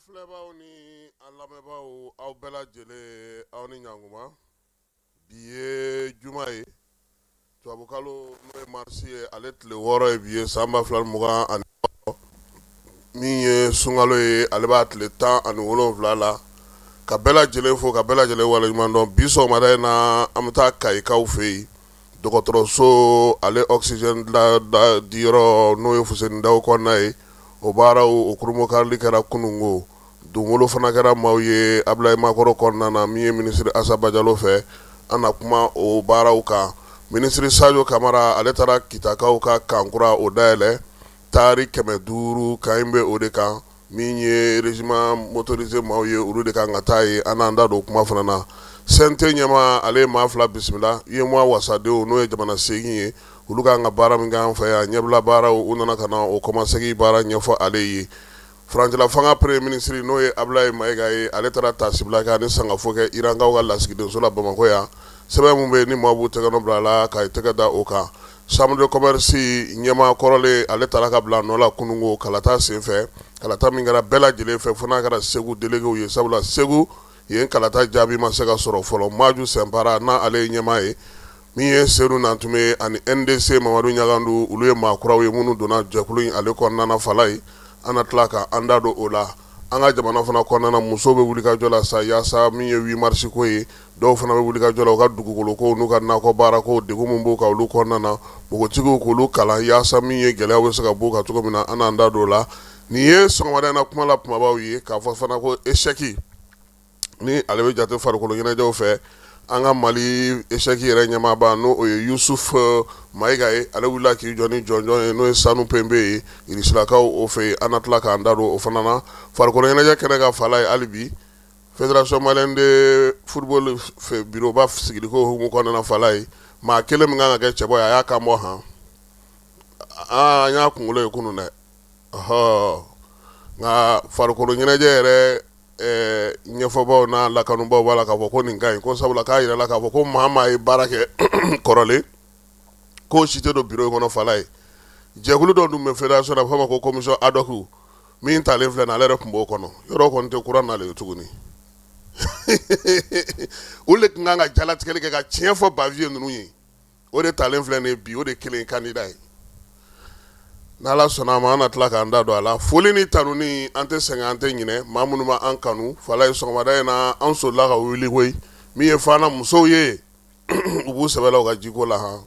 filɛbaaw ni an lamɛnbaaw, aw bɛɛ lajɛlen, aw ni ɲankuma. Bi ye juma ye, tubabukalo n'o ye marisi ye, ale tile 6 ye bi ye, san 2026. Min ye sunkalo ye, ale b'a tile 17 la. Ka bɛɛ lajɛlen fo, ka bɛɛ lajɛlen waleɲuman dɔn. Bi sɔgɔmada in na, an bɛ taa Kayikaw fɛ yen, dɔgɔtɔrɔso ale oxygène diyɔrɔ, n'o ye Fuseni Dawu kɔnɔna ye. O baaraw, o kurunbonkarili kɛra kununko. Donwolo fana kɛra maaw ye Abulayi Makɔrɔ kɔnɔna na, min ye minisiri Asa Bajalo fɛ. An na kuma o baaraw kan. Minisiri Sajo Kamara, ale taara Kitakaw ka camp kura o dayɛlɛ, taari 500 kan in bɛ o de kan. Min ye régiment motorisé maaw ye, olu de kan ka taa yen. An n'an da don kuma fana na. CNT ɲɛmaa, ale ye maa 2 bisimila. UEMOA wasadenw, n'o ye jamana 8 ye, olu kan ka baara min kɛ an fɛ yan, ɲɛbila baaraw, u nana ka na o kɔmasegin baara ɲɛfɔ ale ye. Furancɛla fanga premier ministre, n'o ye Abulayi Mayiga ye, ale taara taasibila kɛ ani sangafo kɛ Irankaw ka lasigidenso la Bamakɔ yan. Sɛbɛn min bɛ yen ni maaw b'u tɛgɛ nɔ bila a la ka tɛgɛ da o kan. Chambre de commerce ɲɛmaa kɔrɔlen, ale taara ka bila nɔ la kununko kalata senfɛ, kalata min kɛra bɛɛ lajɛlen fɛ, fo n'a kɛra Segu déléguéw ye, sabula Segu yen kalata jaabi ma se ka sɔrɔ fɔlɔ. Maju Sɛnpara, n'a ale ye ɲɛmaa ye, min ye Sedu Nantume ani NDC Mamadu Ɲagandu, olu ye maa kuraw ye minnu donna jɛkulu in ale kɔnɔna na. Falaye, an na tila ka an da don o la. An ka jamana fana kɔnɔna na, musow bɛ wulikajɔ la sa yaasa min ye 8 mars ko ye. Dɔw fana bɛ wulikajɔ la u ka dugukolo ko n'u ka nakɔ baara ko, degun min b'u kan olu kɔnɔna na, npogotigiw k'olu kalan yaasa min ye gɛlɛya bɛ se ka b'u kan cogo min na. An n'an da don o la. Nin ye sɔgɔmada in na kuma la kumabaw ye. K'a fɔ fana ko échec ni ale bɛ jate farikolo ɲɛnajɛw fɛ, an ka Mali échec yɛrɛ ɲɛmaaba, n'o o ye Yusuf Mayiga ye, ale wulila k'i jɔ ni jɔnjɔn ye, n'o ye sanu penpe ye Irisilakaw o fɛ yen. An na tila k'an da don o fana na farikolo ɲɛnajɛ kɛnɛ kan. Falaye, hali bi Fédération malienne de football fɛ, bureau ba sigiliko hukumu kɔnɔna na, Falaye, maa kelen min kan ka kɛ cɛbɔ ye, a y'a kan bɔ han. An y'a kunkolo ye kunun dɛ. Ɔhɔ, nka farikolo ɲɛnajɛ yɛrɛ ɲɛfɔbaw n'a lakanubaw b'a la k'a fɔ ko nin ka ɲi ko sabula k'a yirala k'a fɔ ko maa maa ye baara kɛ kɔrɔlen, k'o si tɛ don bureau in kɔnɔ. Falaye, jɛkulu dɔ dun bɛ fédération na, a bɛ fɔ a ma ko commission ad hoc. Min talen filɛ nin, ale yɛrɛ tun b'o kɔnɔ. Yɔrɔ kɔni tɛ kura nalen ye tuguni. Olu de tun kan ka jalatigɛli kɛ ka tiɲɛ fɔ Bavieux ninnu ye. O de talen filɛ nin ye bi, o de kelen candidat ye. N'Ala sɔnna a ma, an na tila k'an da don a la. Foli ni tanuni, an tɛ sɛgɛn, an tɛ ɲinɛ maa minnu b'an kanu. Falaye, sɔgɔmada in na, an solila ka wuli koyi. Min ye Fana musow ye, u b'u sɛbɛ la u ka jiko la han.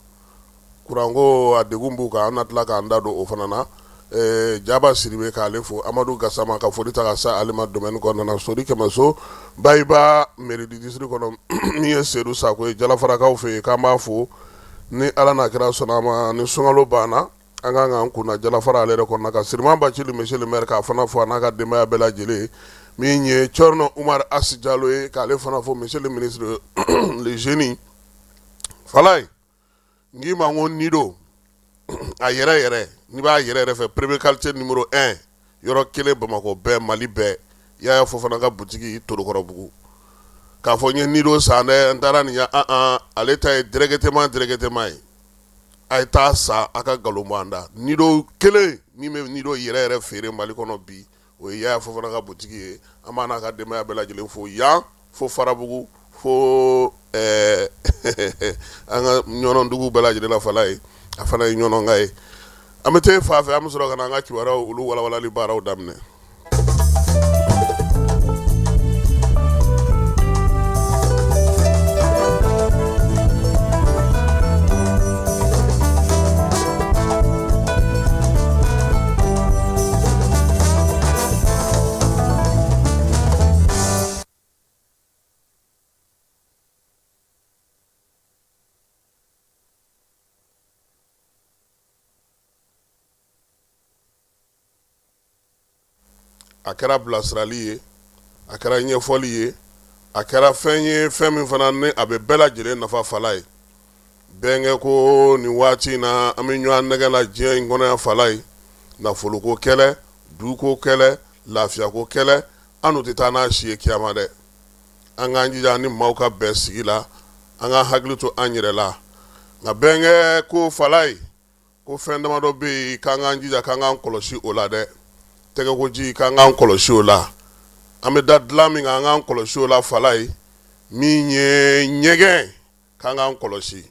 Kuranko a degun b'u kan, an na tila k'an da don o fana na. Jaba Siribe, k'ale fo. Amadu Gasama, ka foli ta ka sa ale ma domaine kɔnɔna na, Sori Kɛmɛso, Bayiba mairie du district kɔnɔ. Min ye Sedu Sako ye Jalafarakaw fɛ yen, k'an b'a fo. Ni Ala n'a kira sɔnna a ma, ni sunkalo banna, an kan k'an kunna Jalafara ale yɛrɛ kɔnɔna ka Siriman Bacili, monsieur le maire, k'a fana fo, a n'a ka denbaya bɛɛ lajɛlen. Min ye Cɔrɔnɔ Umar Asi Jalo ye, k'ale fana fo, monsieur le ministre le jeune. Falaye, n k'i ma ko Nido a yɛrɛ yɛrɛ, n'i b'a yɛrɛ yɛrɛ fɛ, premier qualité numéro 1, yɔrɔ kelen Bamakɔ bɛɛ, Mali bɛɛ. Yaya Fofana ka butigi Torokɔrɔbugu. K'a fɔ n ye Nido san dɛ, n taara nin ya an an ale ta ye directement directement ye. A ye taa san, a ka nkalon bɔ an da. Nido kelen min bɛ Nido yɛrɛ yɛrɛ feere Mali kɔnɔ bi, o ye Yaya Fofana ka butigi ye. An b'a n'a ka denbaya bɛɛ lajɛlen fo yan fo Farabugu fo an ka Ɲɔnɔndugu bɛɛ lajɛlen la. Falaye, a fana ye Ɲɔnɔnka ye. An bɛ taa fan fɛ, an bɛ sɔrɔ ka na an ka kibaruyaw olu walawalali baaraw daminɛ. A kɛra bilasirali ye, a kɛra ɲɛfɔli ye, a kɛra fɛn ye, fɛn min fana ni a bɛ bɛɛ lajɛlen nafa. Falaye, bɛnkɛ ko nin waati in na, an bɛ ɲɔgɔn nɛgɛ la diɲɛ in kɔnɔ yan. Falaye, nafoloko kɛlɛ, duko kɛlɛ, lafiyako kɛlɛ, an tɛ taa n'a si ye kiyama dɛ. An k'an jija ni maaw ka bɛn sigi la, an k'an hakili to an yɛrɛ la. Nka bɛnkɛ ko, Falaye, ko fɛn damadɔ bɛ yen k'an k'an jija k'an k'an kɔlɔsi o la dɛ. Tɛgɛkoji, k'an k'an kɔlɔsi o la. An bɛ da dilan min kan, an k'an kɔlɔsi o la. Falaye, min ye ɲɛgɛn, k'an k'an kɔlɔsi.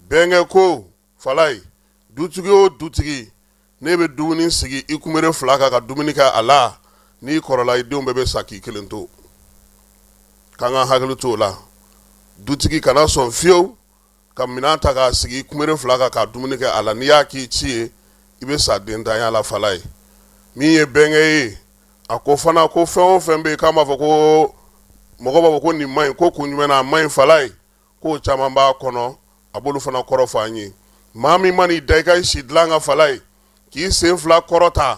Bɛnkɛ ko, Falaye, dutigi o dutigi, ne bɛ dumuni sigi i kunbere fila kan ka dumuni kɛ a la, n'i kɔrɔla, i denw bɛɛ bɛ sa k'i kelen to. K'an ka hakili to o la. Dutigi kana sɔn fiyewu ka minɛn ta k'a sigi i kunbere fila kan ka dumuni kɛ a la. N'i y'a k'i ci ye, i bɛ sa dentanya la. Falaye, min ye bɛnkɛ ye, a ko fana ko fɛn o fɛn bɛ yen k'an b'a fɔ ko mɔgɔ b'a fɔ ko nin man ɲi, ko kun jumɛn na a man ɲi, Falaye, k'o caman b'a kɔnɔ. A b'olu fana kɔrɔ fɔ an ye. Maa min man'i da i ka si dilan kan, Falaye, k'i sen fila kɔrɔta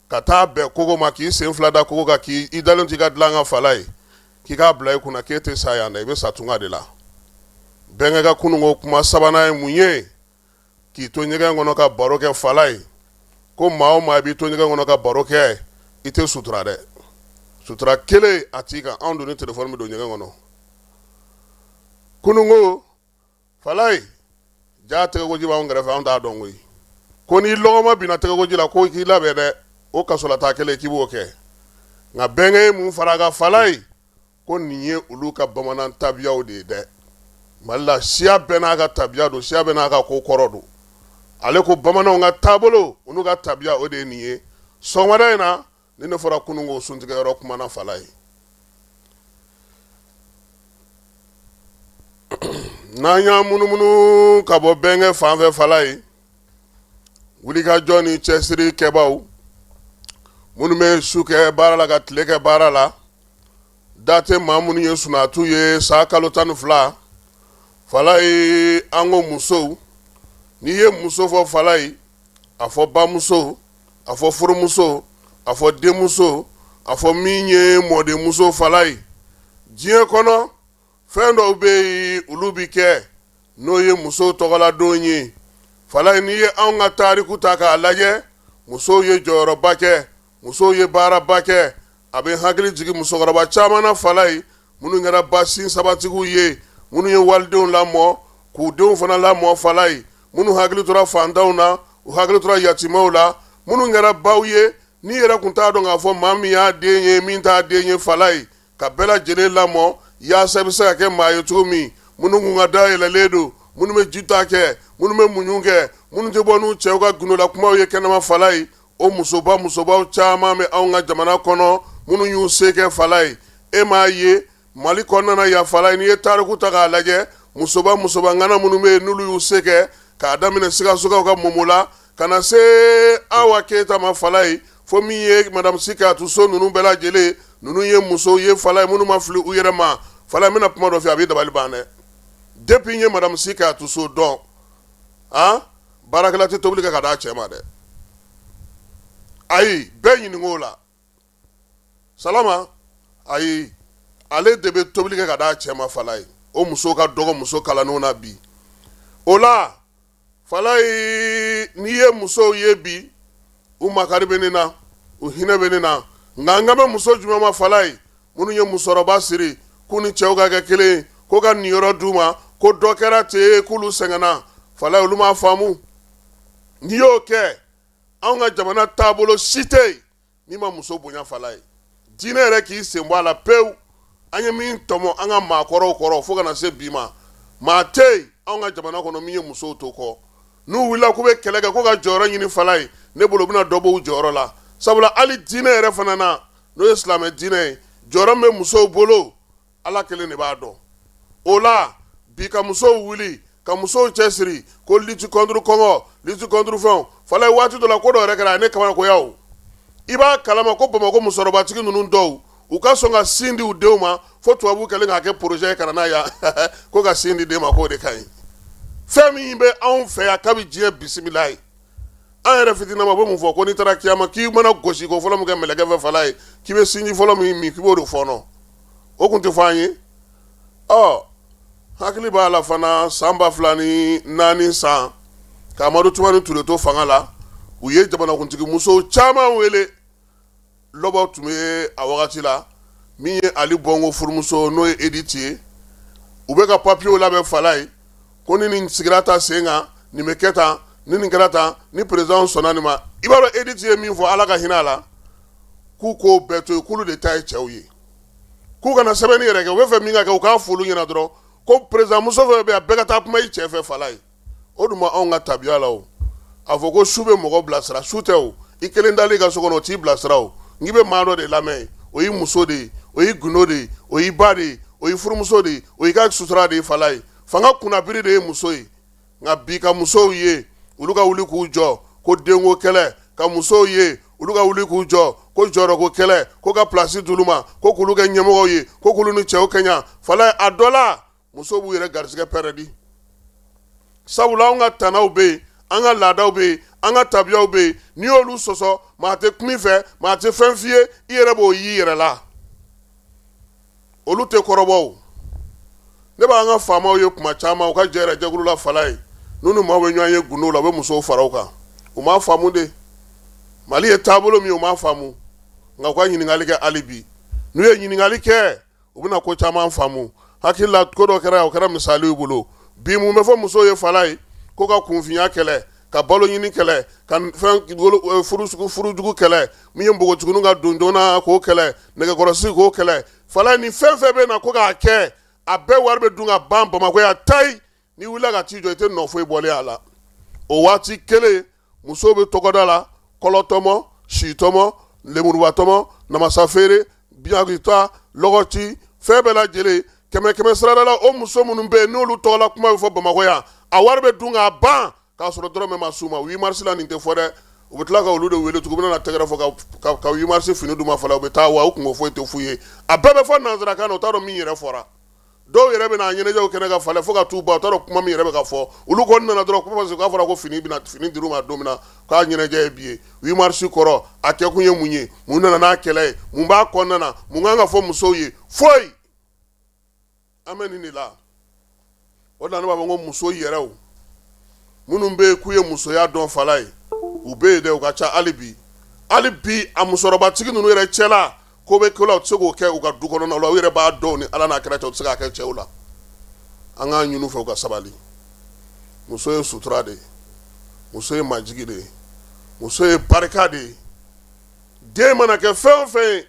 ka taa bɛn kogo ma, k'i sen fila da kogo kan, k'i dalen to i ka dilan kan, Falaye, k'i k'a bila i kunna k'e tɛ sa yan dɛ, i bɛ sa tunga de la. Bɛnkɛ ka kununko kuma sabanan ye mun ye? K'i to ɲɛgɛn kɔnɔ ka baro kɛ. Falaye ko maa o maa b'i to ɲɛgɛn kɔnɔ ka baro kɛ, i tɛ sutura dɛ, sutura kelen a t'i kan. Anw dun ni telefɔni bɛ don ɲɛgɛn kɔnɔ. Kununko, Falaye, ja tɛgɛkoji b'anw kɛrɛfɛ, anw t'a dɔn koyi. Ko n'i lɔgɔma binna tɛgɛkoji la, ko k'i labɛn dɛ, o kasolata kelen k'i b'o kɛ. Nka bɛnkɛ ye mun fara a kan, Falaye? Ko nin ye olu ka bamanan tabiyaw de ye dɛ. Mali la, siya bɛɛ n'a ka tabiya don, siya bɛɛ n'a ka ko kɔrɔ don. Ale ko bamananw ka taabolo, olu ka tabiya, o de ye nin ye. Sɔgɔmada in na, ni ne fɔra kununko suntigɛyɔrɔ kumana, Falaye. N'an y'an munumunu ka bɔ bɛnkɛ fan fɛ, Falaye, wulikajɔ ni cɛsiri kɛbaw minnu bɛ su kɛ baara la ka tile kɛ baara la, da tɛ maa minnu ye sunatu ye san kalo 12, Falaye, an ko musow, n'i ye muso fɔ, Falaye, a fɔ bamuso, a fɔ furumuso, a fɔ denmuso, a fɔ min ye mɔdenmuso. Falaye, diɲɛ kɔnɔ fɛn dɔw bɛ yen, olu bɛ kɛ, n'o ye musow tɔgɔladon ye. Falaye, n'i ye anw ka tariku ta k'a lajɛ, musow ye jɔyɔrɔba kɛ, musow ye baaraba kɛ. A bɛ hakili jigin musokɔrɔba caman na, Falaye, minnu kɛra basin sabatigiw ye, minnu ye walidenw lamɔ, k'u denw fana lamɔ, Falaye, minnu hakili tora fantanw na, u hakili tora yatimɛw la, minnu kɛra baw ye, n'i yɛrɛ tun t'a dɔn k'a fɔ maa min y'a den ye, min t'a den ye, Falaye, ka bɛɛ lajɛlen lamɔ yaasa i bɛ se ka kɛ maa ye cogo min. Minnu kun ka da yɛlɛlen don, minnu bɛ jita kɛ, minnu bɛ muɲu kɛ, minnu tɛ bɔ n'u cɛw ka gundola kumaw ye kɛnɛma, Falaye, o musoba musobaw caman bɛ anw ka jamana kɔnɔ, minnu y'u se kɛ, Falaye. E m'a ye Mali kɔnɔna na yan, Falaye, n'i ye tariku ta k'a lajɛ, musoba musoba ŋana minnu bɛ yen, n'olu y'u se kɛ, k'a daminɛ Sikasokaw ka Momo la ka na se Awa Keyita ma, Falaye, fo min ye Madame Si Kayatu So ninnu bɛɛ lajɛlen, ninnu ye musow ye, Falaye, minnu ma fili u yɛrɛ ma. Falaye, n bɛna kuma dɔ f'i ye, a b'i dabali ban dɛ. Depuis n ye Madame Si Kayatu So dɔn, a baarakɛla tɛ tobili kɛ ka d'a cɛ ma dɛ. Ayi, bɛɛ ɲininka o la. Salama, ayi, ale de bɛ tobili kɛ ka d'a cɛ ma, Falaye. O muso ka dɔgɔ muso kalannenw na bi. O la, Falaye, n'i ye musow ye bi, u makari bɛ ne na, u hinɛ bɛ ne na. Nka n kan bɛ muso jumɛn ma, Falaye? Minnu ye musɔrɔba siri k'u ni cɛw ka kɛ kelen, ko ka niyɔrɔ d'u ma, ko dɔ kɛra ten k'olu sɛgɛnna. Falaye, olu m'a faamu. N'i y'o kɛ, anw ka jamana taabolo si tɛ yen n'i ma muso bonya, Falaye. Diinɛ yɛrɛ k'i sen bɔ a la pewu. An ye min tɔmɔ an ka maakɔrɔw kɔrɔ fo ka na se bi ma, maa tɛ yen anw ka jamana kɔnɔ min ye musow to kɔ. N'u wulila k'u bɛ kɛlɛ kɛ ko ka jɔyɔrɔ ɲini, Falaye, ne bolo u bɛna dɔ bɔ u jɔyɔrɔ la, sabula hali diinɛ yɛrɛ fana na, n'o ye silamɛ diinɛ ye, jɔyɔrɔ min bɛ musow bolo, Ala kelen de b'a dɔn. O la bi, ka musow wuli ka musow cɛsiri ko lutte contre kɔngɔ, lutte contre fɛnw, Falaye, waati dɔ la ko dɔ yɛrɛ kɛra a ye ne kabakoya. O i b'a kalama ko Bamakɔ musokɔrɔbatigi ninnu dɔw, u ka sɔn ka sin di u denw ma, fo tubabu kɛlen k'a kɛ projet ye ka na n'a yan ko ka sin di den ma, k'o de ka ɲi. Fɛn min bɛ anw fɛ yan kabi diɲɛ bisimila ye, an yɛrɛ fitinama bɛ mun fɔ? Ko n'i taara kiyama, k'i mana gosi ko fɔlɔ min kɛ mɛlɛkɛ fɛ, Falaye, k'i bɛ sinji fɔlɔ min min, k'i b'o de fɔɔnɔ. O tun tɛ fɔ an ye. Ɔ, hakili b'a la fana, san 2004 san, ka Amadu Tumani Ture to fanga la, u ye jamanakuntigi musow caman wele. Lɔbɔ tun bɛ a wagati la, min ye Ali Bɔngo furumuso, n'o ye Edith ye. U bɛ ka papiyew labɛn, Falaye, ko ni nin sigira ta sen kan, nin bɛ kɛ tan, ni nin kɛra tan, ni président sɔnna nin ma. I b'a dɔn Edith ye min fɔ, Ala ka hinɛ a la. K'u k'o bɛɛ to yen, k'olu de ta ye cɛw ye, k'u kana sɛbɛnni yɛrɛ kɛ. U bɛ fɛ min ka kɛ, u k'a f'olu ɲɛna dɔrɔn ko président muso fɛn bɛ yen, a bɛɛ ka taa kuma i cɛ fɛ. Falaye, o dun ma anw ka tabiya la. O a fɔ ko su bɛ mɔgɔ bilasira, su tɛ. O i kelen dali ka so kɔnɔ, o t'i bilasira. O n'i bɛ maa dɔ de lamɛn, o y'i muso de ye, o y'i gundo de ye, o y'i ba de ye, o y'i furumuso de ye, o y'i ka sutura de ye. Falaye, fanga kunnabiri de ye muso ye. Nka bi ka musow ye olu ka wuli k'u jɔ ko denko kɛlɛ, ka musow ye olu ka wuli k'u jɔ ko jɔyɔrɔko kɛlɛ, ko ka pilasi d'olu ma, ko k'olu kɛ ɲɛmɔgɔw ye, ko k'olu ni cɛw kɛɲɛ. Falaye, a dɔ la musow b'u yɛrɛ garisɛgɛ pɛrɛdi, sabula anw ka tanaw bɛ yen, an ka laadaw bɛ yen, an ka tabiyaw bɛ yen. N'i y'olu sɔsɔ, maa tɛ kuma i fɛ, maa tɛ fɛn f'i ye, i yɛrɛ b'o y'i yɛrɛ la. Olu tɛ kɔrɔbɔ. O ne b'an ka faamaw ye kuma caman u ka jɛrɛ jɛkulu la. Falaye, n'u ni maaw bɛ ɲɔgɔn ye gundo la, u bɛ musow fara u kan. U m'a faamu de Mali ye taabolo min, u m'a faamu. Nka u ka ɲininkali kɛ hali bi. N'u ye ɲininkali kɛ, u bɛna ko caman faamu. Hakili la ko dɔ kɛra, o kɛra misali y'u bolo. Bi mun bɛ fɔ musow ye? Falaye, ko ka kunfinya kɛlɛ, ka balo ɲini kɛlɛ, ka fɛn furujugu kɛlɛ, min ye npogotigininw ka don joona k'o kɛlɛ, nɛgɛkɔrɔsigi k'o kɛlɛ. Falaye, ni fɛn fɛn bɛ na ko k'a kɛ, a bɛɛ wari bɛ dun ka ban Bamakɔ yan tayi. N'i wulila ka t'i jɔ, i tɛ nɔ foyi bɔlen a la. O waati kelen, musow bɛ tɔgɔda la, kɔlɔtɔmɔ, sitɔmɔ, lemuruba tɔmɔ, namasa feere, biɲakita, lɔgɔci, fɛn bɛɛ lajɛlen. Kɛmɛ kɛmɛ sarada la, o muso minnu bɛ yen n'olu tɔgɔla kuma bɛ fɔ Bamakɔ yan, a wari bɛ dun ka ban k'a sɔrɔ dɔrɔmɛ ma s'u ma. 8 mars la, nin tɛ fɔ dɛ. U bɛ tila ka olu de wele tugun, u bɛna tɛgɛrɛ fɔ ka 8 mars fini d'u ma. Fɔlɔ, u bɛ taa wa u kunko foyi tɛ f'u ye. A bɛɛ bɛ fɔ nansarakan na, u t'a dɔn min yɛrɛ fɔra. Dɔw yɛrɛ bɛna ɲɛnajɛw kɛnɛ kan, Falaye, fo ka t'u ban, u t'a dɔn kuma min yɛrɛ bɛ ka fɔ. Olu kɔni nana dɔrɔn ko parce que k'a fɔra ko fini bɛna, fini dir'u ma don min na, k'a ɲɛnajɛ ye bi ye. 8 mars kɔrɔ, a kɛkun ye mun ye? Mun nana n'a kɛlɛ ye? Mun b'a kɔnɔna na? Mun kan ka fɔ musow ye? Foyi. An bɛ nin de la. O de la ne b'a fɔ ko muso yɛrɛw minnu bɛ yen k'u ye musoya dɔn, Falaye, u bɛ yen dɛ, u ka ca hali bi. Hali bi, a musokɔrɔbatigi ninnu yɛrɛ cɛla ko bɛ ko la, u tɛ se k'o kɛ u ka du kɔnɔna la. U yɛrɛ b'a dɔn ni Ala n'a kira cɛ, u tɛ se k'a kɛ cɛw la. An k'a ɲini u fɛ u ka sabali. Muso ye sutura de ye, muso ye majigi de ye, muso ye barika de ye. Den mana kɛ fɛn o fɛn ye,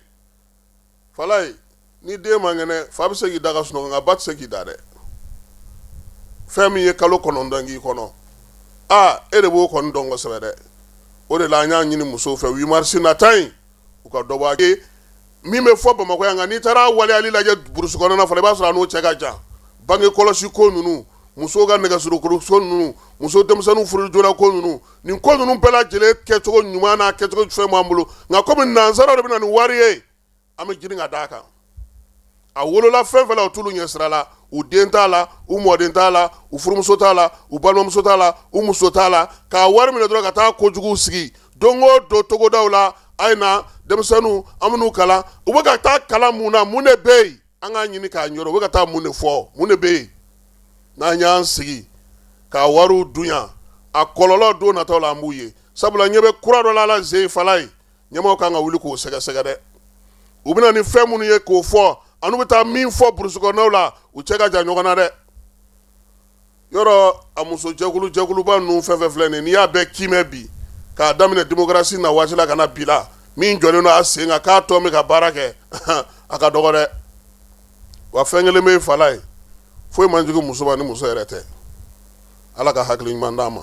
Falaye, ni den man kɛnɛ, fa bɛ se k'i da ka sunɔgɔ, nka ba tɛ se k'i da dɛ. Fɛn min ye kalo 9 k'i kɔnɔ, aa, e de b'o kɔni dɔn kosɛbɛ dɛ. O de la an y'a ɲini musow fɛ, 8 mars nata in, u ka dɔ bɔ a min bɛ fɔ Bamakɔ yan, nka n'i taara waleyali lajɛ burusi kɔnɔna fana, i b'a sɔrɔ a n'o cɛ ka jan. Bange kɔlɔsi ko ninnu, musow ka nɛgɛsurukɔrɔso ninnu, muso denmisɛnninw furu joona ko ninnu, nin ko ninnu bɛɛ lajɛlen kɛcogo ɲuman n'a kɛcogo fɛn b'an bolo. Nka komi nansaraw de bɛ na ni wari ye, an bɛ girin ka d'a kan. A wolola fɛn fɛn la, o t'olu ɲɛ sira la. U den t'a la, u mɔden t'a la, u furumuso t'a la, u balimamuso t'a la, u muso t'a la. K'a wari minɛ dɔrɔn ka taa kojugu sigi don o don togodaw la. A ye na denmisɛnninw, an bɛn'u kalan. U bɛ ka taa kalan mun na? Mun de bɛ yen? An k'a ɲini k'a ɲɛdɔn. U bɛ ka taa mun de fɔ? Mun de bɛ yen? N'an y'an sigi k'a wariw dun yan, a kɔlɔlɔ don nataw la, an b'u ye. Sabula ɲɛ bɛ kura dɔ la la Falaye, ɲɛmaaw kan ka wuli k'o sɛgɛsɛgɛ dɛ. U bɛna ni fɛn minnu ye k'o fɔ, ani bɛ taa min fɔ burusi kɔnɔnaw la, u cɛ ka jan ɲɔgɔn na dɛ. Yɔrɔ a muso jɛkulu jɛkuluba ninnu fɛn fɛn filɛ nin, n'i y'a bɛɛ kiimɛ bi, k'a daminɛ démocratie na waati la ka na bi la, min jɔlen don a sen kan k'a tɔn bɛ ka baara kɛ, a ka dɔgɔ dɛ. Wa fɛn kelen bɛ yen, Falaye, foyi man jugu muso ma ni muso yɛrɛ tɛ. Ala ka hakili ɲuman d'an ma.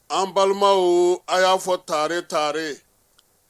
An balimaw, a y'a fɔ tare tare,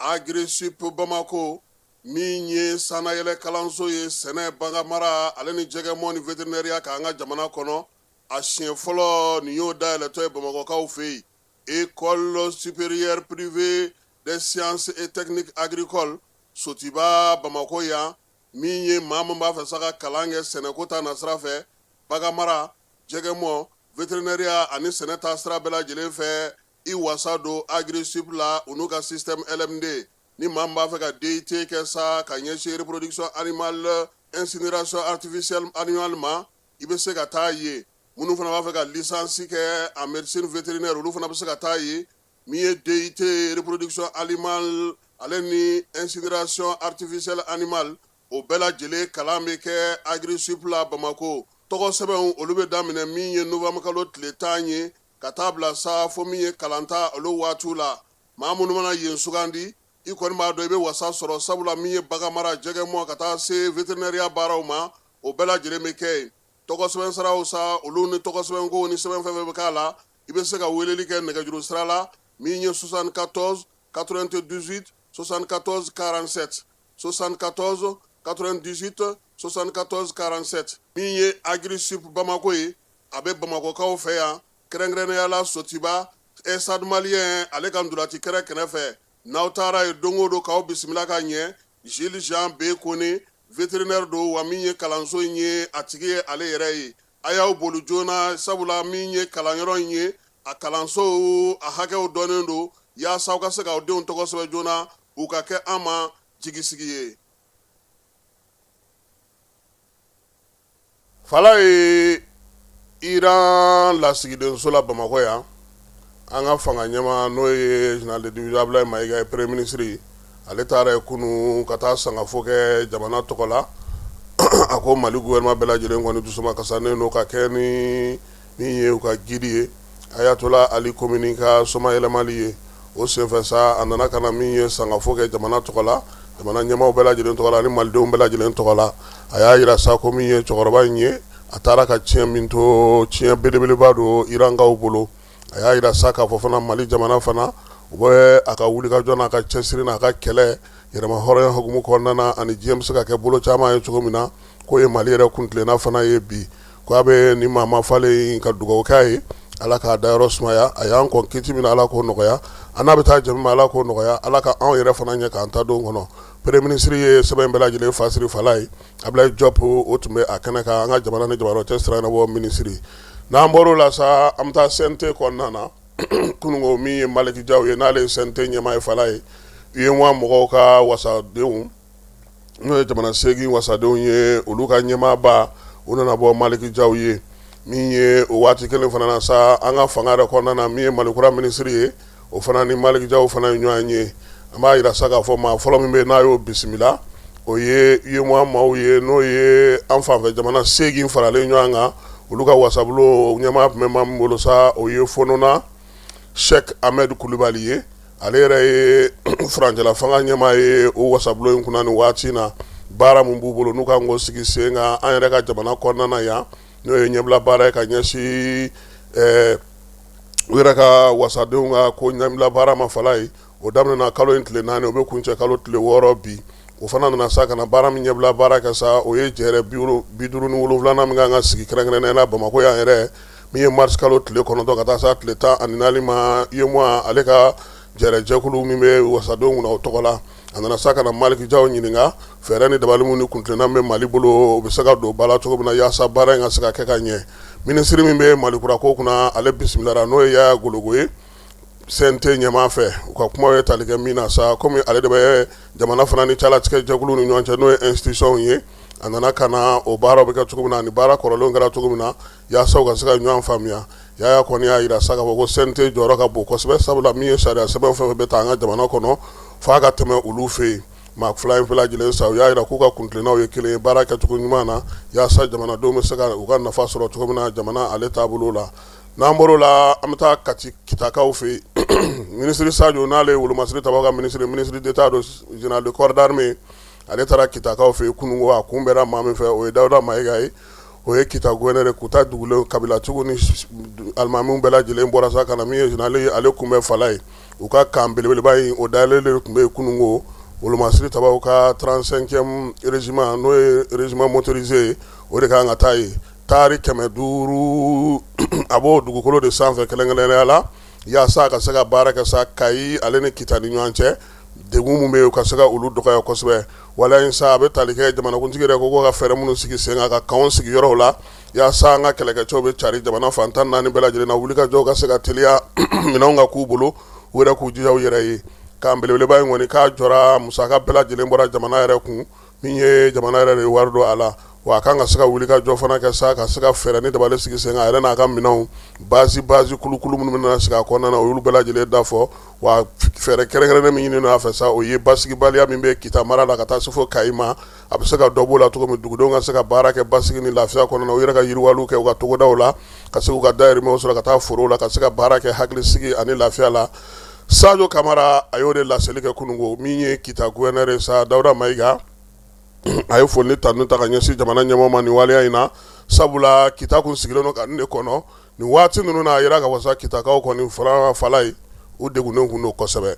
Agrissup Bamako, min ye sannayɛlɛ kalanso ye sɛnɛ, baganmara ale ni jɛgɛmɔ ni vétérinaire k'an ka jamana kɔnɔ, a siɲɛ fɔlɔ nin y'o dayɛlɛtɔ ye Bamakɔkaw fɛ yen. École supérieure privée des sciences et techniques agricoles, Sotiba, Bamakɔ yan, min ye maa min b'a fɛ sa ka kalan kɛ sɛnɛko ta nasira fɛ, baganmara, jɛgɛmɔ, vétérinaire ani sɛnɛ ta sira bɛɛ lajɛlen fɛ, i wasa don Agrissup la, u n'u ka système LMD. Ni maa min b'a fɛ ka DUT kɛ sa ka ɲɛsin reproduction animale, insémination artificielle animale ma, i bɛ se ka taa yen. Minnu fana b'a fɛ ka licence kɛ en médecine vétérinaire, olu fana bɛ se ka taa yen. Min ye DUT reproduction animale ale ni insémination artificielle animale, o bɛɛ lajɛlen kalan bɛ kɛ Agrissup la Bamakɔ. Tɔgɔ sɛbɛnw olu bɛ daminɛ min ye novembre kalo tile 10 ye ka taa bila sa fo min ye kalanta olu waatiw la. Maa minnu mana yen sugandi, i kɔni b'a dɔn i bɛ wasa sɔrɔ, sabula min ye baganmara, jɛgɛmɔ ka taa se vétérinaire baaraw ma, o bɛɛ lajɛlen bɛ kɛ yen. Tɔgɔ sɛbɛn siraw sa, olu ni tɔgɔ sɛbɛnko ni sɛbɛn fɛn fɛn bɛ k'a la, i bɛ se ka weleli kɛ nɛgɛjuru sira la min ye 74 98 74 47, 74 98 74 47. Min ye Agrisub Bamako ye, a bɛ Bamakɔkaw fɛ yan, kɛrɛnkɛrɛnnenya la Sotiba Stade Malien ale ka ntolaci kɛrɛ kɛrɛfɛ. N'aw taara yen don o don k'aw bisimila ka ɲɛ, Jules Jean B Kone, vétérinaire don, wa min ye kalanso in ye a tigi ye ale yɛrɛ ye. A y'aw boli joona, sabula min ye kalanyɔrɔ in ye, a kalanso a hakɛw dɔnnen don, yaasa aw ka se k'aw denw tɔgɔ sɛbɛn joona, u ka kɛ an ma jigisigi ye. Fala ye Iran lasigidenso la Bamakɔ yan, an ka fanga ɲɛmaa n'o ye général de division Abdoulaye Maïga ye, premier ministre, ale taara yen kunun ka taa sangafo kɛ jamana tɔgɔ la. A ko Mali gouvernement bɛɛ lajɛlen kɔni dusuma kasanen don ka kɛ ni min ye u ka guide ye, Ayatollah Ali Khamenei ka somayɛlɛmali ye. O senfɛ sa, a nana ka na min ye sangafo kɛ jamana tɔgɔ la, jamana ɲɛmaaw bɛɛ lajɛlen tɔgɔ la ani malidenw bɛɛ lajɛlen tɔgɔ la. A y'a jira sa ko min ye cɛkɔrɔba in ye, a taara ka tiɲɛ min to, tiɲɛ belebeleba don Irankaw bolo. A y'a jira sa k'a fɔ fana Mali jamana fana, u bɛ a ka wulikajɔ n'a ka cɛsiri n'a ka kɛlɛ yɛrɛma hɔrɔnya hukumu kɔnɔna na, ani diɲɛ bɛ se ka kɛ bolo caman ye cogo min na, k'o ye Mali yɛrɛ kuntilenna fana ye bi. Ko a bɛ ni maa mafalen in ka dugawu k'a ye, Ala k'a dayɔrɔ sumaya. A y'an kɔn kiti min na, Ala k'o nɔgɔya. An n'a bɛ taa jɛ min ma, Ala k'o nɔgɔya. Ala ka anw yɛrɛ fana ɲɛ k'an ta don kɔnɔ. Premier ministre ye sɛbɛn in bɛɛ lajɛlen fasiri fala ye. Abdoulaye Diop, o tun bɛ a kɛnɛ kan, an ka jamana ni jamana cɛ sira ɲɛnabɔ minisiri. N'an bɔr'o la sa, an bɛ taa CNT kɔnɔna na. Kununko min ye Malick Diaw ye, n'ale ye CNT ɲɛmaa ye fala ye, UEMOA mɔgɔw ka wasadenw, n'o ye jamana 8 wasadenw ye, olu ka ɲɛmaaba, u nana bɔ Malick Diaw ye. Min ye o waati kelen fana na sa, an ka fanga yɛrɛ kɔnɔna na, min ye Malikura minisiri ye, o fana ni Malick Diaw fana ye ɲɔgɔn ye. An b'a jira sa k'a fɔ maa fɔlɔ min bɛ n'a y'o bisimila, o ye UEMOA maaw ye, n'o ye an fanfɛ jamana 8 faralen ɲɔgɔn kan, olu ka wasabulon ɲɛmaa tun bɛ maa min bolo sa, o ye Fonona Cheikh Ahmed Kulubali ye. Ale yɛrɛ ye furancɛla fanga ɲɛmaa ye o wasabulon in kunna nin waati in na. Baara min b'u bolo n'u kan k'o sigi sen kan an yɛrɛ ka jamana kɔnɔna na yan, n'o ye ɲɛbila baara ye ka ɲɛsin u yɛrɛ ka wasadenw ka ko ɲɛbila baara ma fala ye, o daminɛna kalo in tile 4, o bɛ kuncɛ kalo tile 6 bi. O fana nana sa ka na baara min ɲɛbila baara kɛ sa, o ye jɛrɛ 57nan min kan ka sigi kɛrɛnkɛrɛnnenya la Bamakɔ yan yɛrɛ, min ye mars kalo tile 9 ka taa sa tile 14 ma. UEMOA ale ka jɛrɛjɛkulu min bɛ wasadenw kunna o tɔgɔ la, a nana sa ka na Malick Diaw ɲininka fɛɛrɛ ni dabali minnu ni kuntilenna bɛ Mali bolo, o bɛ se ka don ba la cogo min na yaasa baara in ka se ka kɛ ka ɲɛ. Minisiri min bɛ Malikura ko kunna, ale bisimilara, n'o ye Yaya Gologo ye, CNT ɲɛmaa fɛ. U ka kuma ye tali kɛ min na sa, komi ale de bɛ jamana fana ni calatigɛ jɛkulu ni ɲɔgɔn cɛ, n'o ye institution ye, a nana ka na o baaraw bɛ kɛ cogo min na ani baara kɔrɔlenw kɛra cogo min na, yaasa u ka se ka ɲɔgɔn faamuya. Yaya kɔni y'a jira sa k'a fɔ ko CNT jɔyɔrɔ ka bon kosɛbɛ, sabula min ye sariya sɛbɛn fɛn fɛn bɛ ta an ka jamana kɔnɔ, f'a ka tɛmɛ olu fɛ yen. Maa fila in bɛɛ lajɛlen sa, u y'a jira k'u ka kuntilennaw ye kelen ye baara kɛcogo ɲuman na, yaasa jamanadenw bɛ se ka u ka nafa sɔrɔ cogo min na jamana ale taabolo la. N'an bɔr'o la, an bɛ taa Kati Kitakaw fɛ yen. Minisiri Sajo, n'ale ye wolomasiri tabaga ka minisiri, ministre d'État don, général de corps d'armée, ale taara Kitakaw fɛ yen kununko. A kunbɛnna maa min fɛ, o ye Dawuda Mayiga ye, o ye Kita gouverneur ye. Kuta dugulenw kabilatigiw ni alimamiw bɛɛ lajɛlen bɔra sa ka na min ye général ye, ale kunbɛn fala ye. U ka camp belebeleba in, o dayɛlɛlen de tun bɛ yen kununko. Wolomasiri tabaw ka 35e régiment, n'o ye régiment motorisé ye, o de ka kan ka taa yen. Taari 500 a b'o dugukolo de sanfɛ kɛrɛnkɛrɛnnenya la, yaasa ka se ka baara kɛ sa Kayi ale ni Kita ni ɲɔgɔn cɛ, degun min bɛ yen, u ka se ka olu dɔgɔya kosɛbɛ. Wala in sa, a bɛ tali kɛ jamanakuntigi yɛrɛ ko ka fɛɛrɛ minnu sigi sen kan ka kanw sigi yɔrɔw la, yaasa an ka kɛlɛkɛcɛw bɛ cari jamana fan 14 bɛɛ lajɛlen na, wulikajɔw ka se ka teliya, minɛnw ka k'u bolo, u yɛrɛ k'u jija u yɛrɛ ye. Camp belebeleba in kɔni k'a jɔra, musaka bɛɛ lajɛlen bɔra jamana yɛrɛ kun, min ye jamana yɛrɛ de ye wari don a la. Wa a kan ka se ka wuli ka jɔ fana kɛ sa ka se ka fɛɛrɛ ni dabali sigi sen kan, a yɛrɛ n'a ka minɛnw base kulukulu minnu bɛna sigi a kɔnɔna na, o y'olu bɛɛ lajɛlen da fɔ. Wa fɛɛrɛ kɛrɛnkɛrɛnnen min ɲininen a fɛ sa, o ye basigibaliya min bɛ Kita mara la ka taa se fo Kayi ma, a bɛ se ka dɔ b'o la cogo min, dugudenw ka se ka baara kɛ basigi ni lafiya kɔnɔna na, u yɛrɛ ka yiriwaliw kɛ u ka togodaw la, ka se k'u ka dayirimɛw sɔrɔ ka taa forow la, ka se ka baara kɛ hakilisigi ani lafiya la. Sajo Kamara, a y'o de laseli kɛ kununko. Min ye Kita gouverneur ye sa, Dawuda Mayiga, a ye foli ni tanu ta ka ɲɛsin jamana ɲɛmɔgɔ ma nin waleya in na, sabula Kita kun sigilen don ka nin de kɔnɔ nin waati ninnu na. A yira k'a fɔ sa, Kitakaw kɔni fara fala ye, u degunnen kun don kosɛbɛ.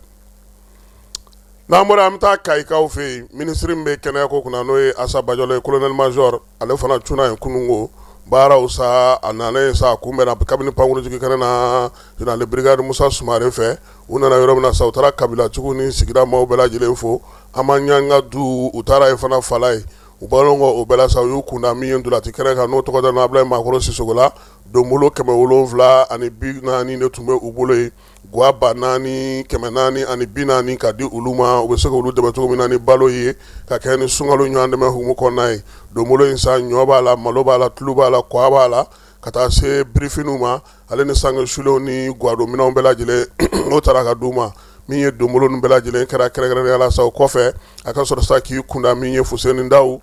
N'an bɔra, an bɛ taa Kayikaw fɛ yen. Minisiri min bɛ kɛnɛya ko kunna, n'o ye Asa Bajalo ye, colonel major, ale fana cunna yen kununko baaraw sa. A nanen sa, a kunbɛnna kabini pankurunjigin kɛnɛ na général de brigade Musa Sumare fɛ. U nana yɔrɔ min na sa, u taara kabilatigiw ni sigida maaw bɛɛ lajɛlen fo. An ma ɲanga du, u taara yen fana fala ye. U bɔlen kɔ o bɛɛ la sa, u y'u kunda min ye ntolaci kɛnɛ kan, n'o tɔgɔ da Abulayi Makɔrɔ Sisoko la. Donbolo 740 de tun bɛ u bolo yen, gwa 4440 ka di olu ma, u bɛ se k'olu dɛmɛ cogo min na ni balo ye, ka kɛ ni sunkalo ɲɔgɔn dɛmɛ hukumu kɔnɔna ye. Donbolo in sa, ɲɔ b'a la, malo b'a la, tulu b'a la, kɔgɔ b'a la, ka taa se birifiniw ma, ale ni sange sulenw ni gwadonminɛnw bɛɛ lajɛlen, o taara ka d'u ma. Min ye donbolo ninnu bɛɛ lajɛlen kɛra kɛrɛnkɛrɛnnenya la sa, o kɔfɛ a ka sɔrɔ sa k'i kunda min ye Fuseni Dawu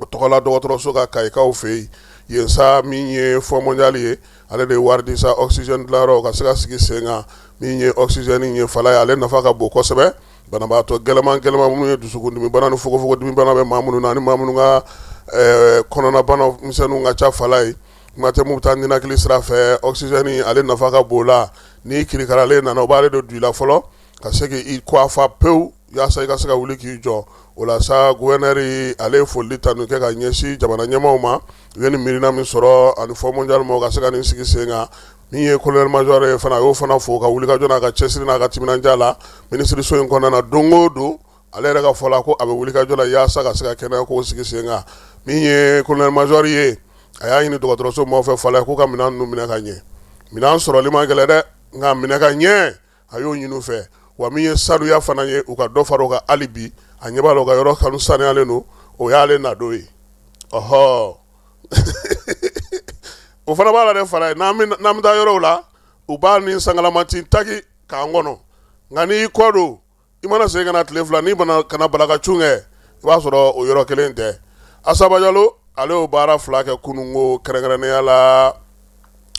o tɔgɔla dɔgɔtɔrɔso kan Kayikaw fɛ yen. Yen sa, min ye Fonds mondial ye, ale de ye wari di sa oxygène dilanyɔrɔ ka se ka sigi sen kan. Min ye oxygène ye fala ye, ale nafa ka bon kosɛbɛ. Banabaatɔ gɛlɛman gɛlɛman minnu ye dusukundimibana ni fogofogodimibana bɛ maa minnu na, ani maa minnu ka kɔnɔnabana misɛnninw ka ca fala ye, kuma tɛ mun bɛ taa ninakili sira fɛ, oxygène ale nafa ka bon la. N'i kirikaralen nana, o b'ale de don i la fɔlɔ ka se k'i kɔ fa pewu, yaasa i ka se ka wuli k'i jɔ. O la sa, gouverneur ale ye foli tanu kɛ ka ɲɛsin jamana ɲɛmaaw ma, u ye nin miirina min sɔrɔ ani Fonds mondial ma ka se ka nin sigi sen kan. Min ye colonel major ye fana, a y'o fana fo ka wulikajɔ n'a ka cɛsiri n'a ka timinandiya la minisiriso in kɔnɔna na. Don o don, ale yɛrɛ ka fɔ la ko a bɛ wulikajɔ la yaasa ka se ka kɛnɛya ko sigi sen kan. Min ye colonel major ye, a y'a ɲini dɔgɔtɔrɔso maaw fɛ fala k'u ka minɛn ninnu minɛ ka ɲɛ. Minɛn sɔrɔli man gɛlɛn dɛ, nka minɛ ka ɲɛ, a y'o ɲini u fɛ. Wa min ye sanuya fana ye, u ka dɔ fara o kan hali bi. A ɲɛ b'a la, u ka yɔrɔ kanu sanuyalen don, o y'ale nadon ye. Ɔhɔ, o fana b'a la dɛ fala ye. N'an bɛ taa yɔrɔw la, u b'a ni sangalamati taki k'an kɔnɔ, nka n'i kɔ don, i mana segin ka na tile 2, n'i bana kana bala ka cun kɛ, i b'a sɔrɔ o yɔrɔ kelen tɛ. Asa Bajalo, ale y'o baara fila kɛ kununko, kɛrɛnkɛrɛnnenya la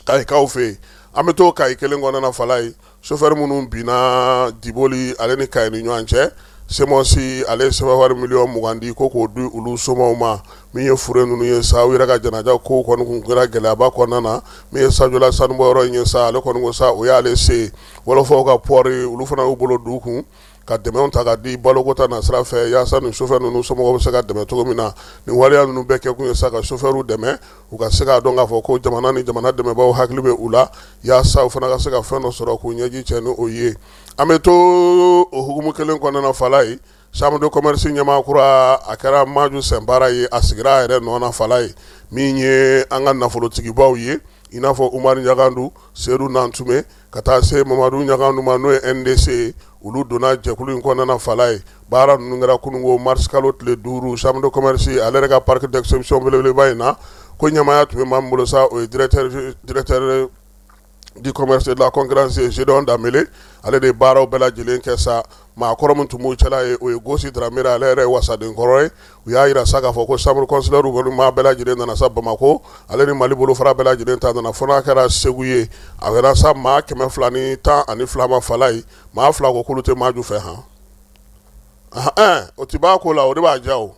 Kayikaw fɛ yen. An bɛ to Kayi kelen kɔnɔna na fala ye. Sofɛri minnu binna Diboli ale ni Kayi ni ɲɔgɔn cɛ, SEMOS ale ye sefa wari miliyɔn 20 di ko k'o di olu somaw ma. Min ye fure ninnu ye sa, u yɛrɛ ka janaja ko kɔni kun kɛra gɛlɛyaba kɔnɔna na. Min ye Sajola sanubɔyɔrɔ in ye sa, ale kɔni ko sa o y'ale se. Wɔlɔfɔw ka port, olu fana y'u bolo d'u kun ka dɛmɛw ta ka di baloko ta nasira fɛ, yaasa nin sofɛri ninnu somɔgɔw bɛ se ka dɛmɛ cogo min na. Nin waleya ninnu bɛɛ kɛkun ye sa ka sofɛriw dɛmɛ, u ka se k'a dɔn k'a fɔ ko jamana ni jamana dɛmɛbaaw hakili bɛ u la, yaasa u fana ka se ka fɛn dɔ sɔrɔ k'u ɲɛji cɛ ni o ye. An bɛ to o hukumu kelen kɔnɔna na fala ye. Chambre de commerce ɲɛmaa kura, a kɛra Maju Sɛnpara ye, a sigira a yɛrɛ nɔ na fala ye. Min ye an ka nafolotigibaw ye, i n'a fɔ Umaru Ɲagandu, Sedu Nantume, ka taa se Mamadu Ɲagandu ma, n'o ye NDC ye, olu donna jɛkulu in kɔnɔna na fala ye. Baara ninnu kɛra kununko mars kalo tile 5, chambre de commerce ale yɛrɛ ka parc d'exposition belebeleba in na. Ko ɲɛmaaya tun bɛ maa min bolo sa, o ye directeur du commerce et de la concurrence Gédéon Danbele. Ale de ye baaraw bɛɛ lajɛlen kɛ sa. Maa kɔrɔ min tun b'u cɛla ye, o ye Gosi Dramé, ale yɛrɛ ye wasaden kɔrɔ ye. U y'a jira sa k'a fɔ ko chambre consulaire kɔni maa bɛɛ lajɛlen nana sa Bamakɔ, ale ni Mali bolofara bɛɛ lajɛlen ta nana, fo n'a kɛra Segu ye. A kɛra sa maa 212 ma fala ye. Maa 2 ko k'olu tɛ Maju fɛ han, o tɛ b'a ko la, o de b'a diya o.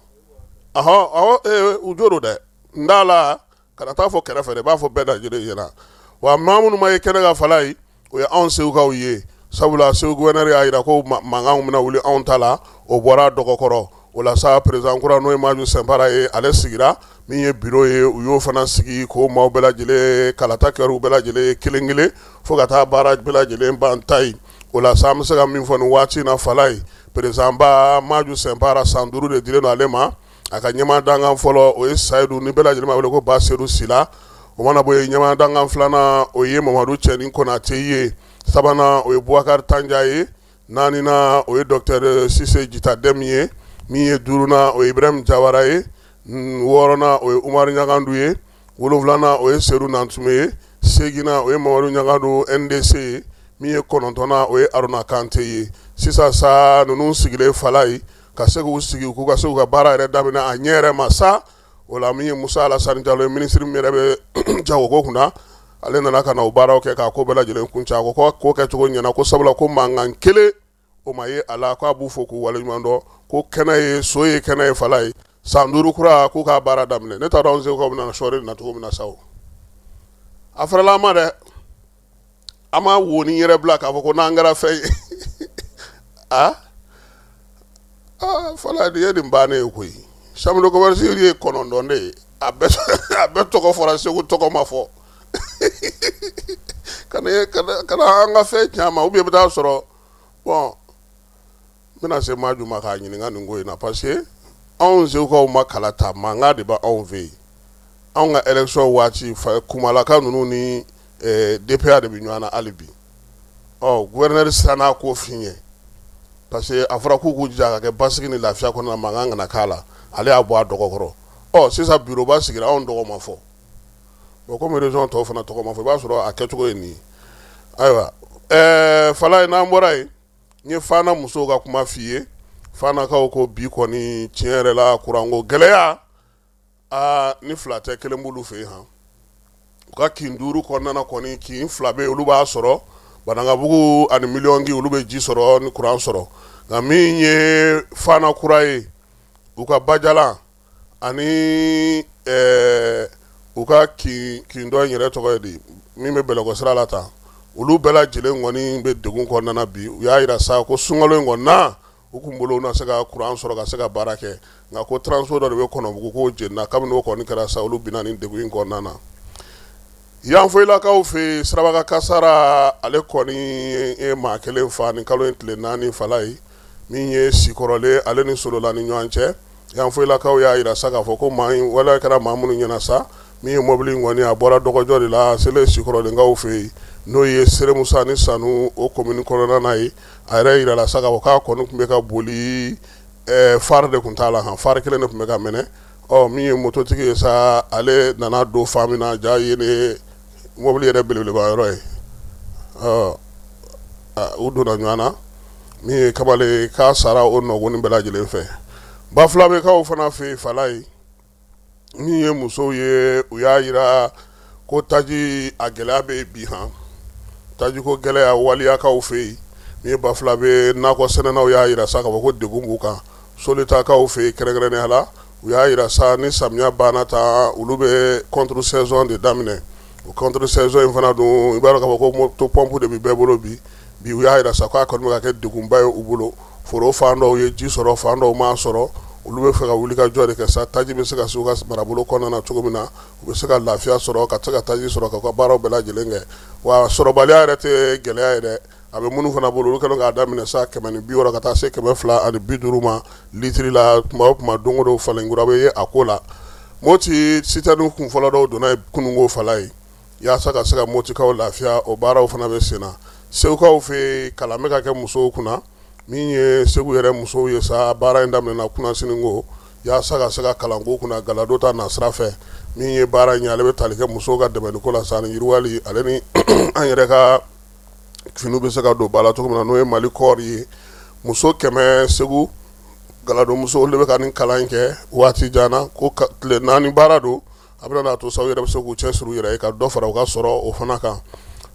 Ɔhɔ, u jo don dɛ, n t'a la kana taa fɔ kɛrɛfɛ dɛ, i b'a fɔ bɛɛ lajɛlen ɲɛna. Wa maa minnu ma ye kɛnɛ kan fala ye, o ye anw Segukaw ye, sabula Segu gouverneur y'a jira ko mankan bɛna wuli anw ta la, o bɔra dɔgɔkɔrɔ. O la sa, président kura, n'o ye Maju Sɛnpara ye, ale sigira. Min ye bureau ye, u y'o fana sigi k'o maaw bɛɛ lajɛlen kalata kɛra u bɛɛ lajɛlen ye kelen kelen fo ka taa baara bɛɛ lajɛlen ban ta ye. O la sa, an bɛ se ka min fɔ nin waati in na fala ye, président ba Maju Sɛnpara, san 5 de dilen don ale ma. A ka ɲɛmaa dankan fɔlɔ, o ye Sayidu, ni bɛɛ lajɛlen b'a wele ko Ba Sedu Sila. O mana bɔ yen, ɲɛmaa dankan filanan, o ye Mamadu Cɛnin Konate ye. Sabanan, o ye Bubakari Tanja ye. Naaninan, o ye docteur Sise Jita Dɛmu ye. Min ye duurunan, o ye Ibrahim Jawara ye. Wɔɔrɔnan, o ye Umaru Ɲagandu ye. Wolonwulanan, o ye Sedu Nantume ye. Seginnan, o ye Mamadu Ɲagandu, NDC ye. Min ye kɔnɔntɔnnan, o ye Aruna Kante ye. Sisan sa, ninnu sigilen, Falayi, ka se k'u sigi k'u ka se k'u ka baara yɛrɛ daminɛ a ɲɛ yɛrɛ ma sa. O la, min ye Musa Alasani Jalo ye, minisiri min yɛrɛ bɛ jagoko kunna, ale nana ka na o baaraw kɛ k'a ko bɛɛ lajɛlen kuncɛ. A ko ko kɛcogo ɲɛna, ko sabula ko mankan kelen o ma ye a la, k'a b'u fo k'u waleɲuman dɔn, ko kɛnɛ ye so ye, kɛnɛ ye, Falayi. San 5 kura, k'u k'a baara daminɛ. Ne t'a dɔn anw Segukaw bɛna sɔɔri na cogo min na sa. O a farala an ma dɛ, an ma wo ni yɛrɛ bila k'a fɔ ko n'an kɛra fɛn ye. Aa aa, Falayi, nin ye nin bannen ye koyi. Chambre de commerce ye 9 de ye, a bɛɛ tɔgɔ fɔra, Segu tɔgɔ ma fɔ. Kana an ka fɛn tiɲɛ ma, ou bien i bɛ taa sɔrɔ, bon, n bɛna se Maju ma k'a ɲininka nin ko in na, parce que anw Segukaw ma kala ta, mankan de bɛ anw fɛ yen. Anw ka élection waati, kumalaka ninnu ni DPA de bɛ ɲɔgɔn na hali bi. Ɔ gouverneur siranna ko fin ɲɛ, parce que a fɔra k'u k'u jija ka kɛ basigi ni lafiya kɔnɔna, mankan kana k'a la. Ale y'a bɔ a dɔgɔ kɔrɔ. Ɔ sisan bureau ba sigira, anw tɔgɔ ma fɔ. Bon, komi région tɔw fana tɔgɔ ma fɔ, i b'a sɔrɔ a kɛcogo ye nin ye. Ayiwa, Falayi, n'an bɔra yen, n ye Fana musow ka kuma f'i ye. Fanakaw ko bi kɔni, tiɲɛ yɛrɛ la, kuranko gɛlɛya, aa, ni fila tɛ, kelen b'olu fɛ yen han. U ka kin 5 kɔnɔna na kɔni, kin 2 bɛ yen, olu b'a sɔrɔ, Banankabugu ani Miliyɔnki, olu bɛ ji sɔrɔ ni kuran sɔrɔ. Nka min ye Fana kura ye, u ka Bajalan ani u ka kin dɔ in yɛrɛ tɔgɔ ye di, min bɛ Bɛlɛkɔ sira la tan, olu bɛɛ lajɛlen kɔni bɛ degun kɔnɔna na bi. U y'a jira sa ko sunkalo in kɔni na, u kun bolo na se ka kuran sɔrɔ ka se ka baara kɛ, nka ko transfo dɔ de bɛ Kɔnɔbugu k'o jenina. Kabini o kɔni kɛra sa, olu binna nin degun in kɔnɔna na. Yanfolilakaw fɛ yen, siraba kasara, ale kɔni ye maa kelen fa nin kalo in tile 4, Falayi. Min ye Sikɔrɔlen ale ni Solola ni ɲɔgɔn cɛ, Yanfolilakaw y'a jira sa k'a fɔ ko maa in waleya kɛra maa minnu ɲɛna sa, min ye mɔbili in kɔni, a bɔra Dɔgɔjɔ de la, a selen Sikɔrɔlenkaw fɛ yen, n'o ye Seremusa ni Sanu, o komini kɔnɔna na ye. A yɛrɛ jirala sa k'a fɔ k'a kɔni tun bɛ ka boli, phare de tun t'a la han, phare kelen de tun bɛ ka mɛnɛ. Ɔ min ye mototigi ye sa, ale nana don fan min na, ja ye ne mobili yɛrɛ belebeleba yɔrɔ ye. Ɔ u donna ɲɔgɔn na, min ye kamalen k'a sara o nɔgɔnin bɛɛ lajɛlen fɛ. Bafulabekaw fana fɛ yen, Falayi, min ye musow ye, u y'a jira ko taji a gɛlɛya bɛ bi han, tajiko gɛlɛya Waliyakaw fɛ yen. Min ye Bafulabe nakɔ sɛnɛnaw y'a jira sa k'a fɔ ko degun b'u kan. Solitakaw fɛ yen, kɛrɛnkɛrɛnnenya la, u y'a jira sa ni samiya banna ta, olu bɛ contre saison de daminɛ. O contre saison in fana dun, i b'a dɔn k'a fɔ ko moto pompe de bɛ bɛɛ bolo bi bi. U y'a jira sa k'a kɔni bɛ ka kɛ degunba ye u bolo. Foro fan dɔw ye ji sɔrɔ, fan dɔw m'a sɔrɔ. Olu bɛ fɛ ka wuli ka jɔ de kɛ sa, taji bɛ se ka se u ka marabolo kɔnɔna na cogo min na, u bɛ se ka lafiya sɔrɔ ka se ka taji sɔrɔ ka baaraw bɛɛ lajɛlen kɛ. Wa sɔrɔbaliya yɛrɛ tɛ gɛlɛya ye dɛ, a bɛ minnu fana bolo, olu kɛlen k'a daminɛ sa 160 ka taa se 250 ma litiri la. Tuma o tuma, don o don, falenkura bɛ ye a ko la. Moti citerne kun fɔlɔ dɔw donna yen kununko, Falayi, yaasa ka se ka Motikaw lafiya, o baaraw fana bɛ sen na. Segukaw fɛ yen, kalan bɛ ka kɛ musow kunna. Min ye Segu yɛrɛ musow ye sa, baara in daminɛna kunasini ko, yaasa ka se ka kalanko kunna Galado ta nasira fɛ. Min ye baara in ye, ale bɛ tali kɛ musow ka dɛmɛko la sa ni yiriwali ale ni an yɛrɛ ka finiw bɛ se ka don ba la cogo min na, n'o ye Mali kɔɔri ye. Muso 100, Segu Galado muso, olu de bɛ ka nin kalan in kɛ waati jan na, ko tile 4 baara don. A bɛna n'a to sa, u yɛrɛ bɛ se k'u cɛ siri u yɛrɛ ye ka dɔ fara u ka sɔrɔ o fana kan.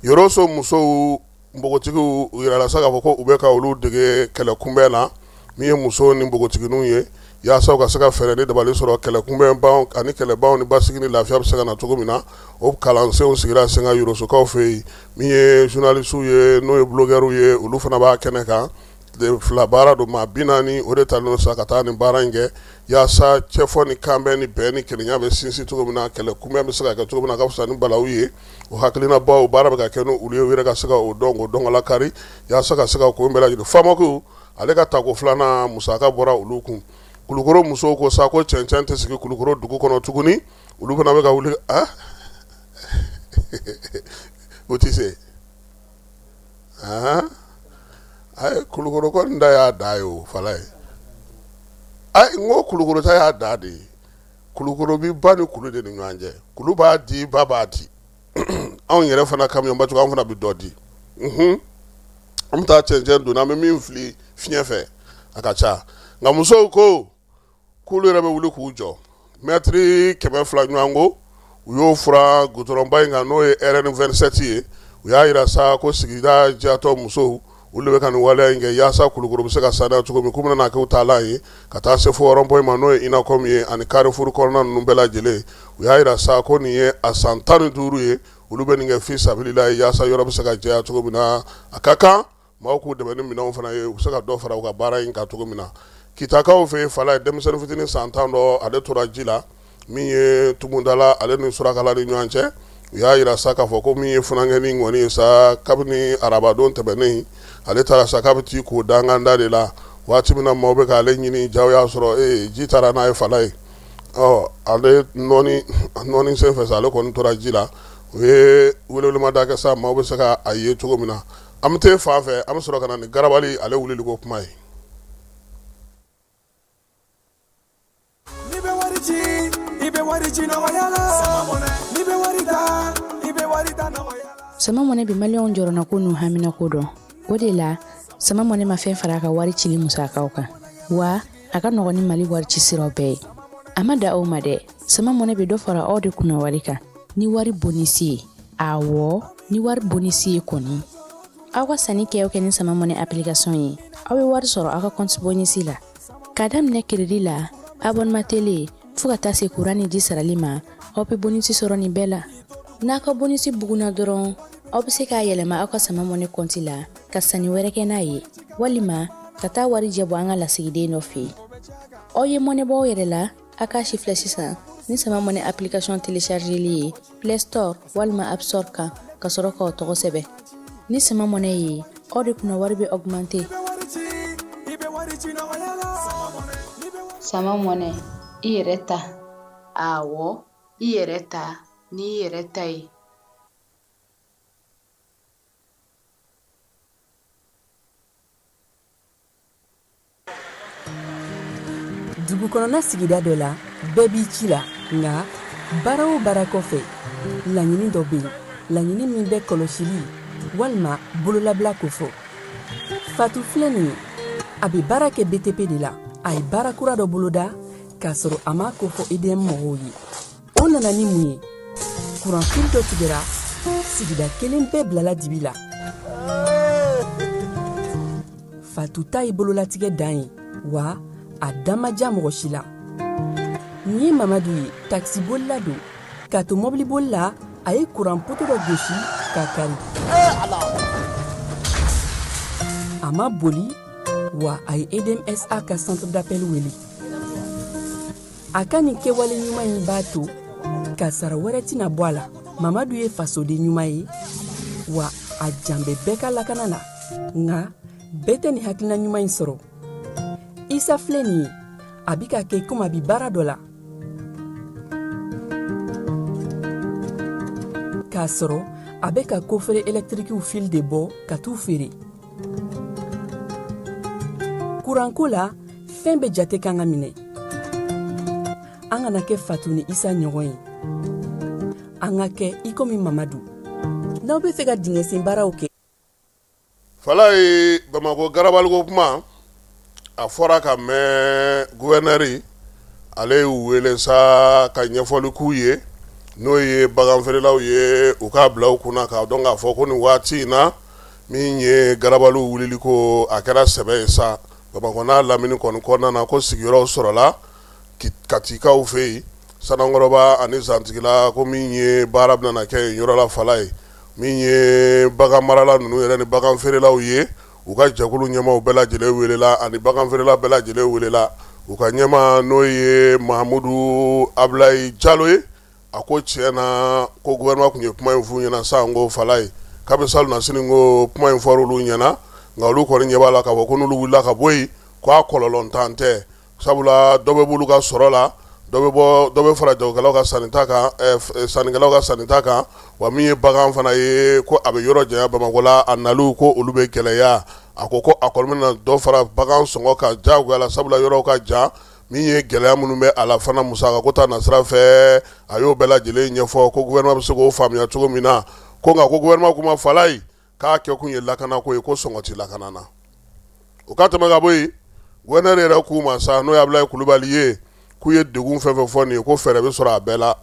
Yoroso musow, npogotigiw, u yirala sa k'a fɔ ko u bɛ ka olu dege kɛlɛ kunbɛn na. Min ye musow ni npogotigininw ye, yaasa u ka se ka fɛɛrɛ ni dabali sɔrɔ kɛlɛ kunbɛn ani kɛlɛbaw ni basigi ni lafiya bɛ se ka na cogo min na, o kalansenw sigira sen kan Yorosokaw fɛ yen. Min ye journalistew ye, n'o ye blogueurw ye, olu fana b'a kɛnɛ kan. Tile 2 baara don, maa 40 o de talen don sa ka taa nin baara in kɛ, yaasa cɛfɔ ni kanbɛn ni bɛn ni kelenya bɛ sinsin cogo min na, kɛlɛ kunbɛn bɛ se ka kɛ cogo min na, ka fisa ni balawu ye. O hakilinabaw, baara bɛ ka kɛ n'olu ye, u yɛrɛ ka se ka o dɔn k'o dɔn yaasa ka se ka ko bɛɛ lajɛlen. FAMAC, ale ka tako filanan musaka bɔra olu kun. Kulukoro musow ko sa ko cɛncɛn tɛ sigi Kulukoro dugu kɔnɔ tuguni. Olu fana bɛ ka wuli, o tɛ se. Ayi, Kulukoro kɔni da y'a da ye, o Falaye. Ayi, n ko Kulukoro ta y'a da de ye. Kulukoro bɛ ba ni kulu de ni ɲɔgɔn cɛ, kulu b'a di, ba b'a di. Anw yɛrɛ fana kamiyɔnba cogo, an fana bɛ dɔ di. An bɛ taa cɛncɛn don, an bɛ min fili fiɲɛ fɛ, a ka ca. Nka musow ko k'olu yɛrɛ bɛ wuli k'u jɔ. Mɛtiri 200 ɲɔgɔn ko u y'o furan gudɔrɔnba in kan, n'o ye RN 27 ye. U y'a jira sa ko sigida jatɔ musow, olu de bɛ ka nin waleya in kɛ yaasa Kulukoro bɛ se ka saniya cogo min, k'u bɛna n'a kɛ u taalan ye ka taa se fo rond-point ma, n'o ye UNACOM ye ani Carrefour kɔnɔna ninnu bɛɛ lajɛlen. U y'a jira sa ko nin ye a san 15 ye, olu bɛ nin kɛ fi sabilila ye yaasa yɔrɔ bɛ se ka jɛya cogo min na. A ka kan maaw k'u dɛmɛ ni minɛnw fana ye, u bɛ se ka dɔ fara u ka baara in kan cogo min na. Kitakaw fɛ yen, Fala ye denmisɛnnin fitinin san 10 dɔ, ale tora ji la min ye Tumudala ale ni Surakala ni ɲɔgɔn cɛ. U y'a jira sa k'a fɔ ko min ye funankɛnin kɔni ye sa, kabini arabadon tɛmɛnen, ale taara sa k'a bɛ t'i ko danganda de la. Waati min na maaw bɛ k'ale ɲini, ja y'a sɔrɔ ee ji taara n'a ye. Fala ye, ɔ ale nɔɔni senfɛ sa, ale kɔni tora ji la. U ye welewelemada kɛ sa, maaw bɛ se ka a ye cogo min na. An bɛ taa fan fɛ, an bɛ sɔrɔ ka na ni garabali ale wuliliko kuma ye. N'i bɛ wari ci, i bɛ wari ci nɔgɔya la. N'i bɛ wari ta, i bɛ wari ta nɔgɔya la. Sama Mɔnɛ bɛ maliyɛnw jɔrɔnako n'u haminako dɔn. O de la, Sama Mɔnɛ ma fɛn fara a ka wari cili musakaw kan, wa a ka nɔgɔn ni Mali wari ci siraw bɛɛ ye. A ma da o ma dɛ, Sama Mɔnɛ bɛ dɔ fara aw de kunna wari kan ni wari bonisi ye. Awɔ, ni wari bonisi ye kɔni. Aw ka sanni kɛ o kɛ ni Sama Mɔnɛ application ye, aw bɛ wari sɔrɔ aw ka compte bonisi la. K'a daminɛ crédit la, abonnement télé, fo ka taa se kuran ni ji sarali ma, aw bɛ bonisi sɔrɔ nin bɛɛ la. N'a ka bonisi bugunna dɔrɔn, aw bɛ se k'a yɛlɛma aw ka Sama Mɔnɛ kɔnti la ka sanni wɛrɛ kɛ n'a ye, walima ka taa warijɛ bɔ an ka lasigiden dɔ fɛ yen. Aw ye mɔnɛ bɔ aw yɛrɛ la, a k'a sifilɛ sisan ni Sama Mɔnɛ application téléchargeli ye Play Store walima App Store kan, ka sɔrɔ k'aw tɔgɔ sɛbɛn. Ni Sama Mɔnɛ ye, aw de kunna wari bɛ augmenter. Sama Mɔnɛ, i yɛrɛ ta. Awɔ, i yɛrɛ ta n'i yɛrɛ ta ye. Dugu kɔnɔna sigida dɔ la, bɛɛ b'i ci la. Nka baara o baara kɔfɛ, laɲini dɔ bɛ yen, laɲini min bɛ kɔlɔsili walima bololabila kofɔ. Fatu filɛ nin ye, a bɛ baara kɛ BTP de la. A ye baara kura dɔ boloda k'a sɔrɔ a m'a kofɔ EDM mɔgɔw ye. O nana ni mun ye? Kuranfili dɔ tigɛra, sigida kelen bɛɛ bilala dibi la. Fatu ta ye bololatigɛ dan ye, wa a da ma diya mɔgɔ si la. Nin ye Mamadu ye, takisibolila don. K'a to mɔbiliboli la, a ye kuran poto dɔ gosi k'a kari. A ma boli, wa a ye EDMSA ka centre d'appel wele. A ka nin kɛwale ɲuman in b'a to kasara wɛrɛ tɛna bɔ a la. Mamadu ye fasoden ɲuman ye, wa a jan bɛ bɛɛ ka lakana na. Nka bɛɛ tɛ nin hakilina ɲuman in sɔrɔ. Isa filɛ nin ye, a bi ka kɛ komi a bi baara dɔ la, k'a sɔrɔ a bɛ ka kofere ɛlɛtirikiw fil de bɔ ka t'u feere. Kuranko la, fɛn bɛɛ jate kan ka minɛ. An kana kɛ Fatu ni Isa ɲɔgɔn ye, an ka kɛ i komi Mamadu. N'aw bɛ fɛ ka dingɛsen baaraw kɛ. Falaye, Bamakɔ garabaliko kuma a fɔra ka mɛn. Guvɛnɛri ale y'u wele sa ka ɲɛfɔli k'u ye, n'o ye baganfeerelaw ye, u k'a bila u kunna k'a dɔn k'a fɔ ko nin waati in na, min ye garabaliw wulili ko a kɛra sɛbɛ ye sa Bamakɔ n'a lamini kɔni kɔnɔna na, ko sigiyɔrɔw sɔrɔla Katikaw fɛ yen, Sanankɔrɔba ani Zantigila, ko min ye baara bɛna kɛ yen yɔrɔ la. Falaye, min ye bagan marala ninnu yɛrɛ ni bagan feerelaw ye, u ka jɛkulu ɲɛmaaw bɛɛ lajɛlen welela ani bagan feerela bɛɛ lajɛlen welela. U ka ɲɛmaa, n'o ye Mahamudu Abulayi Jalo ye, a ko tiɲɛ na ko gouvernement tun ye kuma in f'u ɲɛna sa. N ko Falaye, kabi salon na sini, ko kuma in fɔra olu ɲɛna, nka olu kɔni ɲɛ b'a la k'a fɔ ko n'olu wulila ka bɔ yen, ko a kɔlɔlɔntan tɛ, sabula dɔ bɛ b'olu ka sɔrɔ la, dɔ bɛ bɔ, dɔ bɛ fara jagokɛlaw ka sannita kan, sannikɛlaw ka sannita kan. Wa min ye bagan fana ye, ko a bɛ yɔrɔ janya Bamakɔ la, a naliw ko olu bɛ gɛlɛya. A ko a kɔni bɛna dɔ fara bagan sɔngɔ kan diyagoya la, sabula yɔrɔw ka jan. Min ye gɛlɛya minnu bɛ a la fana musaka ko ta nasira fɛ, a y'o bɛɛ lajɛlen ɲɛfɔ ko gouvernement bɛ se k'o faamuya cogo min na. Ko nka ko gouvernement kuma Falaye k'a kɛ kun ye lakanako ye, ko sɔngɔ tɛ lakana na. O ka tɛmɛ ka bɔ yen, gouverneur yɛrɛ k'u ma sa, n'o ye Abulayi Kulubali ye, k'u ye degun fɛn fɛn fɔ nin ye, ko fɛɛrɛ bɛ sɔrɔ a bɛɛ la.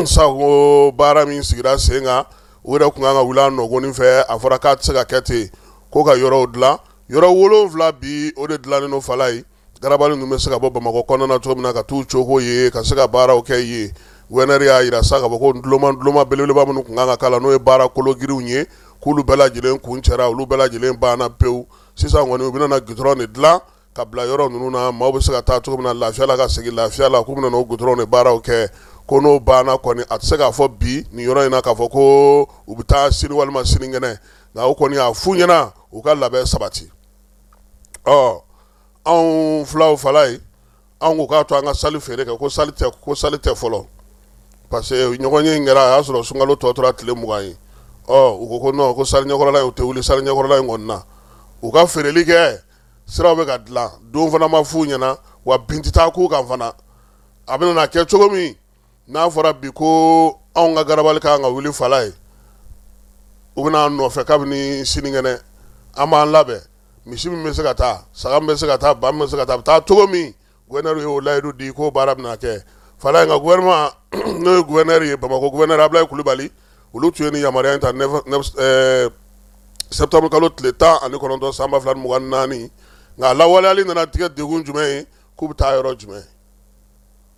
Sa ko baara min sigira sen kan, u yɛrɛ tun kan ka wuli a nɔgɔnin fɛ. A fɔra k'a tɛ se ka kɛ ten, ko ka yɔrɔw dilan. Yɔrɔ 7 bi, o de dilannen don Falaye. Garabali ninnu bɛ se ka bɔ Bamakɔ kɔnɔna na cogo min na ka t'u cogo ye, ka se ka baaraw kɛ yen. Gouverneur y'a jira sa k'a fɔ ko duloma belebeleba minnu tun kan ka k'a la, n'o ye baara kologirinw ye, k'olu bɛɛ lajɛlen kuncɛra, olu bɛɛ lajɛlen banna pewu. Sisan kɔni, u bɛna na goudron de dilan ka bila yɔrɔ ninnu na, maaw bɛ se ka taa cogo min na lafiya la, ka segin lafiya la. K'u bɛna o goudron de baaraw kɛ. Ko n'o banna kɔni, a tɛ se k'a fɔ bi nin yɔrɔ in na k'a fɔ ko u bɛ taa sini walima sinikɛnɛ, nka o kɔni y'a f'u ɲɛna, u ka labɛn sabati. Ɔ, anw filaw Falaye, anw ko k'a to an ka sali feere kɛ, ko sali tɛ, ko sali tɛ fɔlɔ, parce que ɲɔgɔn ye kɛra, a y'a sɔrɔ sunkalo tɔ tora tile 20 ye. Ɔ, u ko ko non, ko sali ɲɛkɔrɔla in, u tɛ wuli sali ɲɛkɔrɔla in kɔni na, u ka feereli kɛ. Siraw bɛ ka dilan, don fana ma f'u ɲɛna, wa bin tɛ taa k'u kan fana. A bɛna na kɛ cogo min n'a fɔra bi ko anw ka garabali kan ka wuli Falaye, u bɛna nɔfɛ kabini sinikɛnɛ. An b'an labɛn, misi min bɛ se ka taa, saga min bɛ se ka taa, ba min bɛ se ka taa, a bɛ taa cogo min. Gouverneur y'o layidu di k'o baara bɛna kɛ Falaye. Nka gouvernement, n'o ye gouverneur ye, Bamakɔ gouverneur Abulayi Kulubali, olu tun ye nin yamaruya in ta septembre kalo tile 19 san 2024. Nka a lawaleyali nana tigɛ degun jumɛn ye? K'u bɛ taa yɔrɔ jumɛn?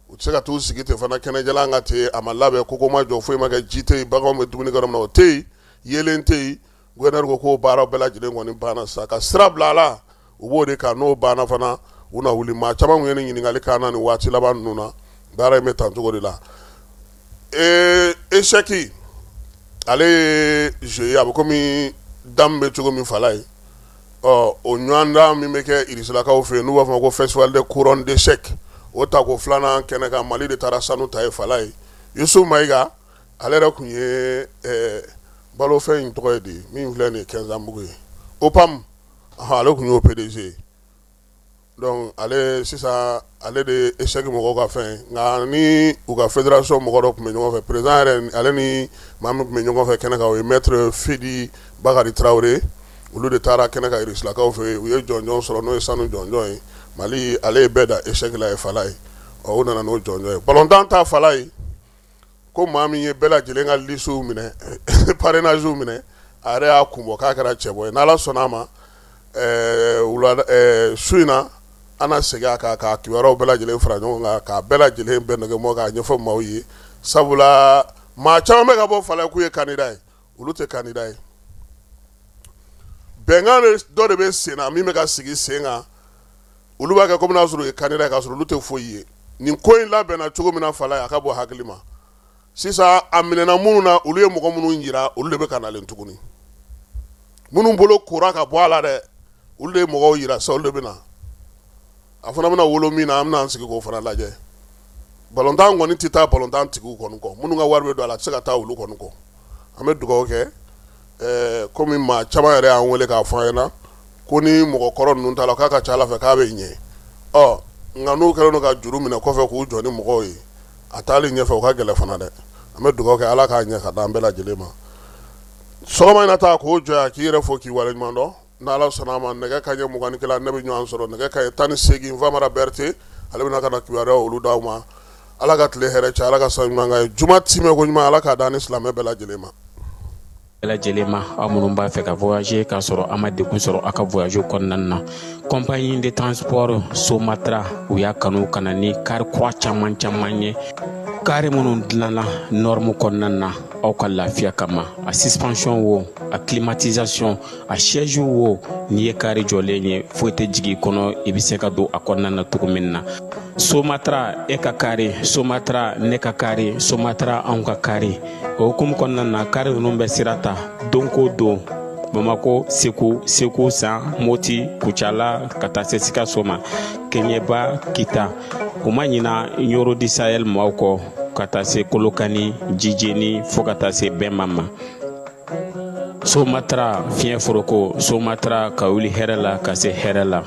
U tɛ se ka t'u sigi ten fana kɛnɛjalan kan ten. A ma labɛn, koko ma jɔ, foyi ma kɛ, ji tɛ yen, baganw bɛ dumuni kɛ yɔrɔ min na, o tɛ yen, yeelen tɛ yen. Gouverneur ko k'o baaraw bɛɛ lajɛlen kɔni banna sisan, ka sira bila a la, u b'o de kan. N'o banna fana, u na wuli. Maa caman tun ye nin ɲininkali k'an na nin waati laban ninnu na, baara in bɛ tan cogo de la. Ee, échec, ale ye jeu ye, a bɛ komi dame bɛ cogo min Falaye. Ɔ, o ɲɔgɔndan min bɛ kɛ irisilakaw fɛ yen, n'u b'a fɔ ko Festival de couronne d'échec, o tako filanan kɛnɛ kan, Mali de taara sanu ta ye Falaye. Yusuf Mayiga, ale yɛrɛ tun ye balofɛn in tɔgɔ ye di, min filɛ nin ye, Kɛnzanbugu ye, OPAM, ale tun y'o PDG ye. Donc ale sisan, ale de ye échec mɔgɔw ka fɛn. Nka ni u ka fédération mɔgɔ dɔ tun bɛ ɲɔgɔn fɛ, président yɛrɛ, ale ni maa min tun bɛ ɲɔgɔn fɛ kɛnɛ kan, o ye maître Fidi Bakari Tarawele. Olu de taara kɛnɛ kan irisilakaw fɛ yen, u ye jɔnjɔn sɔrɔ, n'o ye sanu jɔnjɔn ye. Mali, ale ye bɛɛ da échec la ye Falaye. Ɔ, u nana n'o jɔnjɔn ye. Balontan ta Falaye, ko maa min ye bɛɛ lajɛlen ka listew minɛ, parrainagew minɛ, a yɛrɛ y'a kun bɔ k'a kɛra cɛbɔ ye. N'Ala sɔnna a ma, wula su in na, an na segin a kan k'a kibaruyaw bɛɛ lajɛlen fara ɲɔgɔn kan, k'a bɛɛ lajɛlen bɛɛ nɛgɛmɔ, k'a ɲɛfɔ maaw ye. Sabula maa caman bɛ ka bɔ Falaye k'u ye candidat ye, olu tɛ candidat ye. Bɛnkan dɔ de bɛ sen na min bɛ ka sigi sen kan. Olu b'a kɛ komi n'a sɔrɔ u ye candidat ye, k'a sɔrɔ olu tɛ foyi ye. Nin ko in labɛnna cogo min na Falaye, a ka bɔ hakili ma. Sisan a minɛna minnu na, olu ye mɔgɔ minnu jira, olu de bɛ ka nalen tuguni. Minnu bolo kora ka bɔ a la dɛ, olu de ye mɔgɔw jira sisan, olu de bɛ na. A fana bɛna wolo min na, an bɛna an sigi k'o fana lajɛ. Balontan kɔni tɛ taa balontan tigiw kɔni kɔ. Minnu ka wari bɛ don a la, a tɛ se ka taa olu kɔni kɔ. An bɛ dugawu kɛ, komi maa caman yɛrɛ y'an wele k'a fɔ an ɲɛna ko ni mɔgɔ kɔrɔ ninnu t'a la, k'a ka ca Ala fɛ k'a bɛ ɲɛ. Ɔ, nka n'u kɛlen don ka juru minɛ kɔfɛ k'u jɔ ni mɔgɔw ye, a taali ɲɛfɛ o ka gɛlɛn fana dɛ. An bɛ dugawu kɛ, Ala k'a ɲɛ ka d'an bɛɛ lajɛlen ma. Sɔgɔma in na ta k'o jɔ yan, k'i yɛrɛ fo, k'i waleɲuman dɔn. N'Ala sɔnna a ma, nɛgɛ kanɲɛ 21, ne bɛ ɲɔgɔn sɔrɔ nɛgɛ kanɲɛ 18, Famara Berete, ale bɛna ka na kibaruyaw olu d'aw ma. Ala ka tile hɛrɛ cɛ, Ala ka san ɲuman k'an ye, juma timɛ ko ɲuman, Ala k'a d'an ni silamɛ bɛɛ lajɛlen ma. Bɛɛ lajɛlen ma, aw minnu b'a fɛ ka voyager k'a sɔrɔ a ma degun sɔrɔ aw ka voyage kɔnɔna na, compagnie de transport Somatra, u y'a kanu ka na ni kari kura caman caman ye, kari minnu dilanna norme kɔnɔna na aw ka lafiya kama. A suspension wo, a climatisation, a siège wo, n'i ye kari jɔlen ye, foyi tɛ jigin i kɔnɔ, i bɛ se ka don a kɔnɔna na cogo min na. Somatra, e ka kari Somatra, ne ka kari Somatra, anw ka kari. O hukumu kɔnɔna na, kari ninnu bɛ sira ta don ko don Bamako, Segu, Segu San, Moti, Kucala, ka taa se Sikaso ma, Keɲeba, Kita. U ma ɲina Ɲoro du Sahel maaw kɔ, ka taa se Kolokani, Jijeni, fo ka taa se Bɛnma ma. Somatra, fiɲɛ foroko Somatra, ka wuli hɛrɛ la ka se hɛrɛ la.